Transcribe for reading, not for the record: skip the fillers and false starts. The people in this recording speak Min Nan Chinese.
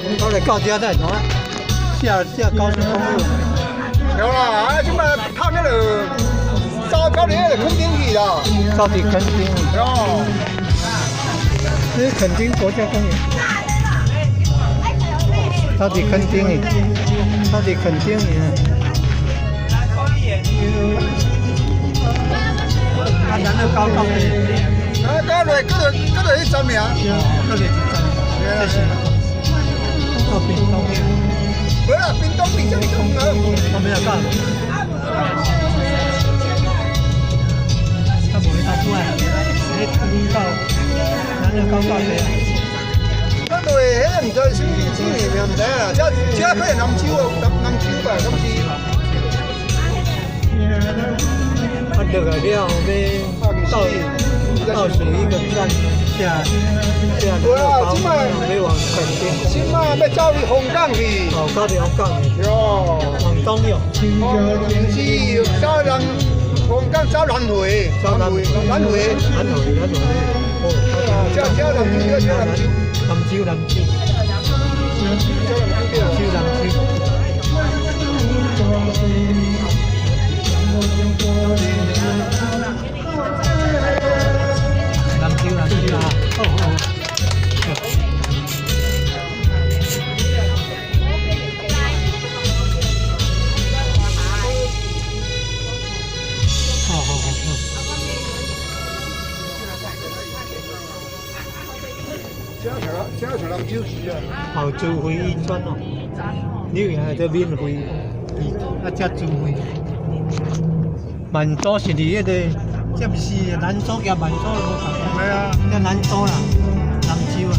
我來到這再怎啊？下下高速公路。有啦，啊，這擺拍那個走到你那個墾丁去啦。到底墾丁？哦。這是墾丁國家公園。到底墾丁去？到底墾丁去？啊，咱那高高的。啊，高落，閣落，閣落去站名。閣落去站。這是到屏東去。無啦，屏東離這裡遠啊。我沒有到。他無會到出來，你到咱那高高的。咱落彼個毋知啥物啥物名，毋知啦。這這可能南州哦，南南州吧，敢是？啊，落來了後要到倒數一個站下下。無啦，這擺欲往墾丁。這擺欲走去鳳港去。哦，走佇鳳港去。喲。往東喲。哦，毋是走南鳳港走南迴，走南迴，南迴，南迴，南迴。哦。這這南州，這南州。南州，南州。這南州，南州。南州，南州啊！哦哦。好好好好。這像這像南州市啊。好，自費醫專哦，你以為這免費？啊，這自費。萬祖是佇彼個，這毋是南州加萬祖無仝。係啊。這南州啦，南州啊。